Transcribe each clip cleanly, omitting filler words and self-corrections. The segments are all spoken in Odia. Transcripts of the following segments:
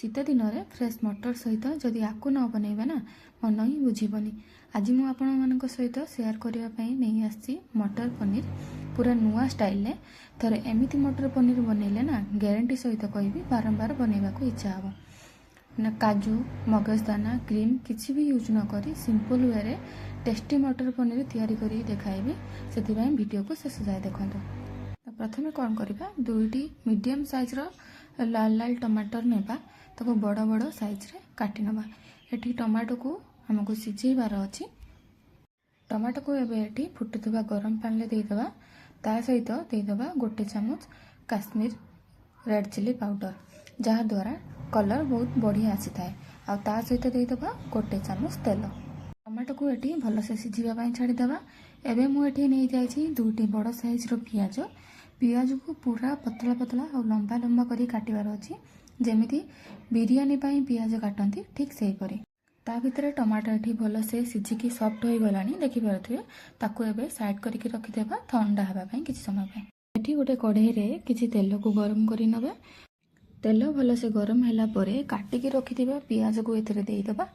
ଶୀତ ଦିନରେ ଫ୍ରେଶ୍ ମଟର ସହିତ ଯଦି ଆକୁ ନ ବନେଇବା ନା, ମନ ହିଁ ବୁଝିବନି। ଆଜି ମୁଁ ଆପଣମାନଙ୍କ ସହିତ ସେୟାର କରିବା ପାଇଁ ନେଇ ଆସିଛି ମଟର ପନିର, ପୁରା ନୂଆ ଷ୍ଟାଇଲରେ। ଥରେ ଏମିତି ମଟର ପନିର ବନେଇଲେ ନା, ଗ୍ୟାରେଣ୍ଟି ସହିତ କହିବି, ବାରମ୍ବାର ବନେଇବାକୁ ଇଚ୍ଛା ହେବ। ନା କାଜୁ, ମଗଜଦାନା, କ୍ରିମ୍ କିଛି ବି ୟୁଜ୍ ନ କରି ସିମ୍ପଲ୍ ୱେରେ ଟେଷ୍ଟି ମଟର ପନିର ତିଆରି କରି ଦେଖାଇବି। ସେଥିପାଇଁ ଭିଡ଼ିଓକୁ ଶେଷ ଯାଏ ଦେଖନ୍ତୁ। ପ୍ରଥମେ କ'ଣ କରିବା? ଦୁଇଟି ମିଡ଼ିୟମ୍ ସାଇଜ୍ର ଲାଲ ଲାଲ ଟମାଟର ନେବା, ତାକୁ ବଡ଼ ବଡ଼ ସାଇଜ୍ରେ କାଟି ନେବା। ଏଠି ଟମାଟୋକୁ ଆମକୁ ସିଝେଇବାର ଅଛି। ଟମାଟୋକୁ ଏବେ ଏଠି ଫୁଟୁଥିବା ଗରମ ପାଣିରେ ଦେଇଦେବା। ତା ସହିତ ଦେଇଦେବା 1 ଚାମଚ କାଶ୍ମୀର ରେଡ଼୍ ଚିଲି ପାଉଡ଼ର, ଯାହାଦ୍ୱାରା କଲର୍ ବହୁତ ବଢ଼ିଆ ଆସିଥାଏ। ଆଉ ତା ସହିତ ଦେଇଦେବା 1 ଚାମଚ ତେଲ। ଟମାଟୋକୁ ଏଠି ଭଲସେ ସିଝିବା ପାଇଁ ଛାଡ଼ିଦେବା। ଏବେ ମୁଁ ଏଠି ନେଇଯାଇଛି ଦୁଇଟି ବଡ଼ ସାଇଜ୍ର ପିଆଜ। ପିଆଜକୁ ପୁରା ପତଳା ପତଳା ଆଉ ଲମ୍ବା ଲମ୍ବା କରି କାଟିବାର ଅଛି, ଯେମିତି ବିରିୟାନୀ ପାଇଁ ପିଆଜ କାଟନ୍ତି, ଠିକ୍ ସେହିପରି। ତା ଭିତରେ ଟମାଟୋ ଏଠି ଭଲସେ ସିଝିକି ସଫ୍ଟ ହୋଇଗଲାଣି, ଦେଖିପାରୁଥିବେ। ତାକୁ ଏବେ ସାଇଡ଼୍ କରିକି ରଖିଦେବା ଥଣ୍ଡା ହେବା ପାଇଁ କିଛି ସମୟ ପାଇଁ। ଏଠି ଗୋଟେ କଢ଼େଇରେ କିଛି ତେଲକୁ ଗରମ କରି ନେବା। ତେଲ ଭଲସେ ଗରମ ହେଲା ପରେ କାଟିକି ରଖିଥିବା ପିଆଜକୁ ଏଥିରେ ଦେଇଦେବା।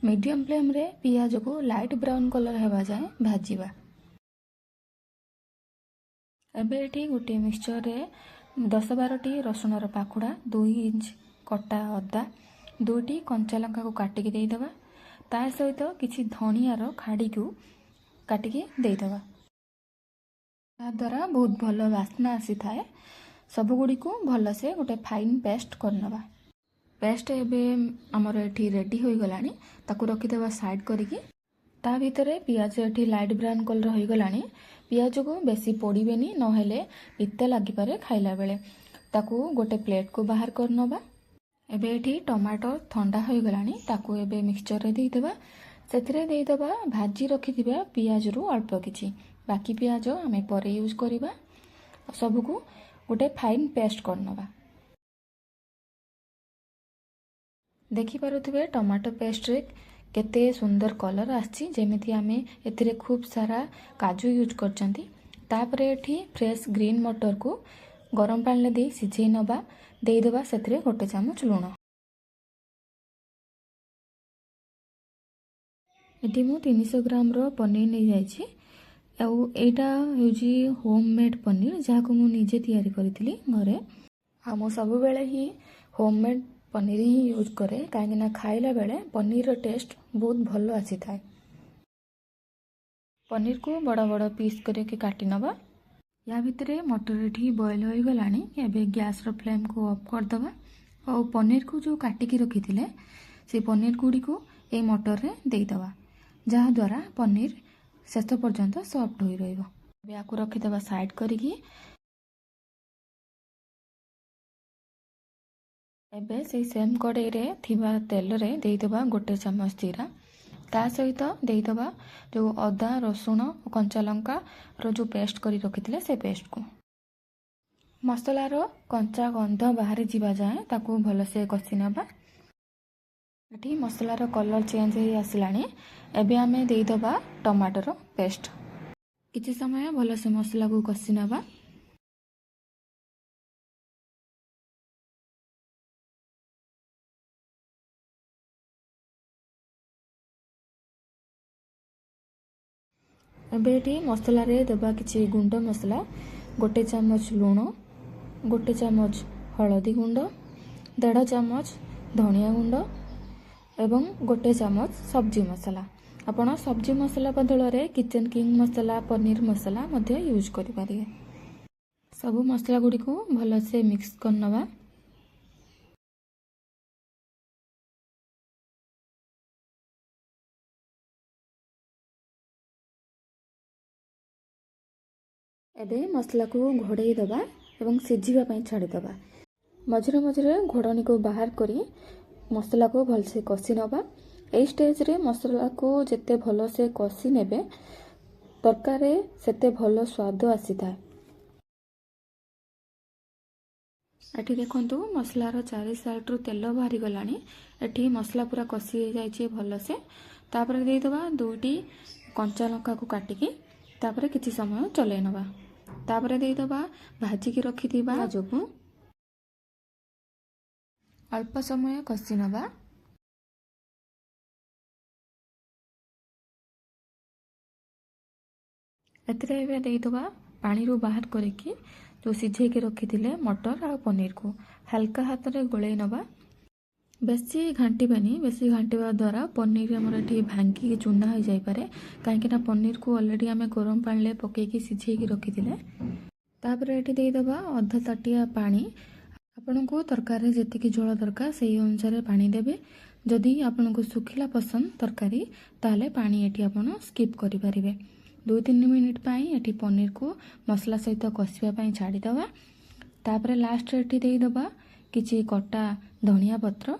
ମିଡ଼ିୟମ୍ ଫ୍ଲେମ୍ରେ ପିଆଜକୁ ଲାଇଟ୍ ବ୍ରାଉନ୍ କଲର୍ ହେବା ଯାଏଁ ଭାଜିବା। ଏବେ ଏଠି ଗୋଟିଏ ମିକ୍ସଚରରେ 10-12ଟି ରସୁଣର ପାଖୁଡ଼ା, 2 ଇଞ୍ଚ କଟା ଅଦା, ଦୁଇଟି କଞ୍ଚା ଲଙ୍କାକୁ କାଟିକି ଦେଇଦେବା। ତା ସହିତ କିଛି ଧଣିଆର ଖାଡ଼ିକୁ କାଟିକି ଦେଇଦେବା। ତାଦ୍ୱାରା ବହୁତ ଭଲ ବାସ୍ନା ଆସିଥାଏ। ସବୁଗୁଡ଼ିକୁ ଭଲସେ ଗୋଟେ ଫାଇନ୍ ପେଷ୍ଟ କରିନେବା। ପେଷ୍ଟ ଏବେ ଆମର ଏଠି ରେଡ଼ି ହୋଇଗଲାଣି, ତାକୁ ରଖିଦେବା ସାଇଡ଼୍ କରିକି। ତା ଭିତରେ ପିଆଜ ଏଠି ଲାଇଟ୍ ବ୍ରାଉନ୍ କଲର୍ ହୋଇଗଲାଣି। ପିଆଜକୁ ବେଶୀ ପୋଡ଼ିବେନି, ନହେଲେ ପିତା ଲାଗିପାରେ ଖାଇଲା ବେଳେ। ତାକୁ ଗୋଟେ ପ୍ଲେଟ୍କୁ ବାହାର କରିନେବା। ଏବେ ଏଠି ଟମାଟୋ ଥଣ୍ଡା ହୋଇଗଲାଣି, ତାକୁ ଏବେ ମିକ୍ସଚରରେ ଦେଇଦେବା। ସେଥିରେ ଦେଇଦେବା ଭାଜି ରଖିଥିବା ପିଆଜରୁ ଅଳ୍ପ କିଛି, ବାକି ପିଆଜ ଆମେ ପରେ ୟୁଜ୍ କରିବା। ସବୁକୁ ଗୋଟେ ଫାଇନ୍ ପେଷ୍ଟ କରିନେବା। ଦେଖିପାରୁଥିବେ ଟମାଟୋ ପେଷ୍ଟରେ କେତେ ସୁନ୍ଦର କଲର୍ ଆସିଛି, ଯେମିତି ଆମେ ଏଥିରେ ଖୁବ୍ ସାରା କାଜୁ ୟୁଜ୍ କରିଛନ୍ତି। ତାପରେ ଏଠି ଫ୍ରେଶ୍ ଗ୍ରୀନ୍ ମଟରକୁ ଗରମ ପାଣିରେ ଦେଇ ସିଝେଇ ନେବା। ଦେଇଦେବା ସେଥିରେ 1 ଚାମଚ ଲୁଣ। ଏଠି ମୁଁ 300 ଗ୍ରାମର ପନିର ନେଇଯାଇଛି। ଆଉ ଏଇଟା ହେଉଛି ହୋମ୍ ମେଡ଼୍ ପନିର, ଯାହାକୁ ମୁଁ ନିଜେ ତିଆରି କରିଥିଲି ଘରେ। ଆଉ ମୁଁ ସବୁବେଳେ ହିଁ ହୋମ୍ ମେଡ଼୍ ପନିର ହିଁ ୟୁଜ୍ କରେ, କାହିଁକିନା ଖାଇଲା ବେଳେ ପନିରର ଟେଷ୍ଟ ବହୁତ ଭଲ ଆସିଥାଏ। ପନିରକୁ ବଡ଼ ବଡ଼ ପିସ୍ କରିକି କାଟି ନେବା। ୟା ଭିତରେ ମଟର ଏଠି ବଏଲ୍ ହୋଇଗଲାଣି। ଏବେ ଗ୍ୟାସ୍ର ଫ୍ଲେମ୍କୁ ଅଫ୍ କରିଦେବା ଆଉ ପନିରକୁ ଯେଉଁ କାଟିକି ରଖିଥିଲେ, ସେ ପନିର ଗୁଡ଼ିକୁ ଏଇ ମଟରରେ ଦେଇଦେବା, ଯାହାଦ୍ୱାରା ପନିର ଶେଷ ପର୍ଯ୍ୟନ୍ତ ସଫ୍ଟ ହୋଇ ରହିବ। ଏବେ ୟାକୁ ରଖିଦେବା ସାଇଡ଼୍ କରିକି। ଏବେ ସେଇ ସେମ୍ କଡ଼େଇରେ ଥିବା ତେଲରେ ଦେଇଦେବା 1 ଚାମଚ ଜିରା। ତା ସହିତ ଦେଇଦେବା ଯେଉଁ ଅଦା, ରସୁଣ, କଞ୍ଚା ଲଙ୍କାର ଯେଉଁ ପେଷ୍ଟ କରି ରଖିଥିଲେ, ସେ ପେଷ୍ଟକୁ। ମସଲାର କଞ୍ଚା ଗନ୍ଧ ବାହାରି ଯିବା ଯାଏଁ ତାକୁ ଭଲସେ କଷି ନେବା। ଏଠି ମସଲାର କଲର୍ ଚେଞ୍ଜ ହେଇ ଆସିଲାଣି। ଏବେ ଆମେ ଦେଇଦେବା ଟମାଟୋର ପେଷ୍ଟ। କିଛି ସମୟ ଭଲସେ ମସଲାକୁ କଷି ନେବା। ଏବେ ଏଠି ମସଲାରେ ଦେବା କିଛି ଗୁଣ୍ଡ ମସଲା। 1 ଚାମଚ ଲୁଣ, 1 ଚାମଚ ହଳଦୀ ଗୁଣ୍ଡ, ଦେଢ଼ ଚାମଚ ଧନିଆ ଗୁଣ୍ଡ ଏବଂ 1 ଚାମଚ ସବଜି ମସଲା। ଆପଣ ସବଜି ମସଲା ବଦଳରେ କିଚେନ୍ କିଙ୍ଗ ମସଲା, ପନିର ମସଲା ମଧ୍ୟ ୟୁଜ୍ କରିପାରିବେ। ସବୁ ମସଲା ଗୁଡ଼ିକୁ ଭଲସେ ମିକ୍ସ କରିନେବା। ଏବେ ମସଲାକୁ ଘୋଡ଼େଇ ଦେବା ଏବଂ ସିଝିବା ପାଇଁ ଛାଡ଼ିଦେବା। ମଝିରେ ମଝିରେ ଘୋଡ଼ଣୀକୁ ବାହାର କରି ମସଲାକୁ ଭଲସେ କଷି ନେବା। ଏଇ ଷ୍ଟେଜ୍ରେ ମସଲାକୁ ଯେତେ ଭଲସେ କଷି ନେବେ, ତରକାରୀରେ ସେତେ ଭଲ ସ୍ୱାଦ ଆସିଥାଏ। ଏଠି ଦେଖନ୍ତୁ, ମସଲାର ଚାରି ସାଇଡ଼ରୁ ତେଲ ବାହାରିଗଲାଣି। ଏଠି ମସଲା ପୁରା କଷି ହେଇଯାଇଛି ଭଲସେ। ତାପରେ ଦେଇଦେବା ଦୁଇଟି କଞ୍ଚା ଲଙ୍କାକୁ କାଟିକି। ତାପରେ କିଛି ସମୟ ଚଲେଇ ନେବା। ତାପରେ ଦେଇଦେବା ଭାଜିକି ରଖିଥିବା ପିଆଜକୁ। ଅଳ୍ପ ସମୟ କଷି ନେବା। ଏଥିରେ ଏବେ ଦେଇଦେବା ପାଣିରୁ ବାହାର କରିକି ଯେଉଁ ସିଝେଇକି ରଖିଥିଲେ ମଟର ଆଉ ପନିରକୁ। ହାଲକା ହାତରେ ଗୋଳେଇ ନେବା, ବେଶୀ ଘାଣ୍ଟିବେନି। ବେଶୀ ଘାଣ୍ଟିବା ଦ୍ୱାରା ପନିର ଆମର ଏଠି ଭାଙ୍ଗିକି ଚୁନା ହୋଇଯାଇପାରେ, କାହିଁକିନା ପନିରକୁ ଅଲରେଡ଼ି ଆମେ ଗରମ ପାଣିରେ ପକେଇକି ସିଝେଇକି ରଖିଥିଲେ। ତାପରେ ଏଠି ଦେଇଦେବା ଅଧ ତାଟିଆ ପାଣି। ଆପଣଙ୍କୁ ତରକାରୀରେ ଯେତିକି ଝୋଳ ଦରକାର, ସେଇ ଅନୁସାରେ ପାଣି ଦେବେ। ଯଦି ଆପଣଙ୍କୁ ଶୁଖିଲା ପସନ୍ଦ ତରକାରୀ, ତାହେଲେ ପାଣି ଏଠି ଆପଣ ସ୍କିପ୍ କରିପାରିବେ। 2-3 ମିନିଟ୍ ପାଇଁ ଏଠି ପନିରକୁ ମସଲା ସହିତ କଷିବା ପାଇଁ ଛାଡ଼ିଦେବା। ତାପରେ ଲାଷ୍ଟରେ ଏଠି ଦେଇଦେବା କିଛି କଟା ଧନିଆ ପତ୍ର।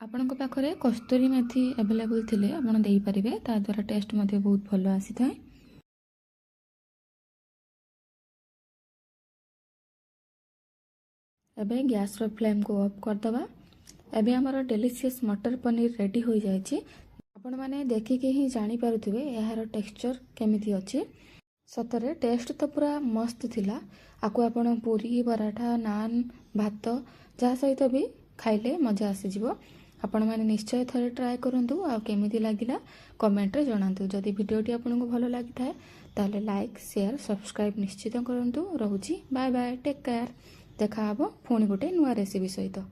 ଆପଣଙ୍କ ପାଖରେ କସ୍ତୁରୀ ମେଥି ଆଭେଲେବୁଲ୍ ଥିଲେ ଆପଣ ଦେଇପାରିବେ, ତା ଦ୍ୱାରା ଟେଷ୍ଟ ମଧ୍ୟ ବହୁତ ଭଲ ଆସିଥାଏ। ଏବେ ଗ୍ୟାସ୍ର ଫ୍ଲେମ୍କୁ ଅଫ୍ କରିଦେବା। ଏବେ ଆମର ଡେଲିସିୟସ୍ ମଟର ପନିର ରେଡ଼ି ହୋଇଯାଇଛି। ଆପଣମାନେ ଦେଖିକି ହିଁ ଜାଣିପାରୁଥିବେ ଏହାର ଟେକ୍ସଚର୍ କେମିତି ଅଛି। ସତରେ ଟେଷ୍ଟ ତ ପୁରା ମସ୍ତ ଥିଲା। ଆକୁ ଆପଣ ପୁରୀ, ପରାଠା, ନାନ୍, ଭାତ ଯାହା ସହିତ ବି ଖାଇଲେ ମଜା ଆସିଯିବ। ଆପଣମାନେ ନିଶ୍ଚୟ ଥରେ ଟ୍ରାଏ କରନ୍ତୁ ଆଉ କେମିତି ଲାଗିଲା କମେଣ୍ଟରେ ଜଣାନ୍ତୁ। ଯଦି ଭିଡ଼ିଓଟି ଆପଣଙ୍କୁ ଭଲ ଲାଗିଥାଏ, ତାହେଲେ ଲାଇକ୍, ସେୟାର, ସବସ୍କ୍ରାଇବ୍ ନିଶ୍ଚିତ କରନ୍ତୁ। ରହୁଛି, ବାଏ ବାଏ, ଟେକ୍ କେୟାର। ଦେଖା ହେବ ପୁଣି ଗୋଟେ ନୂଆ ରେସିପି ସହିତ।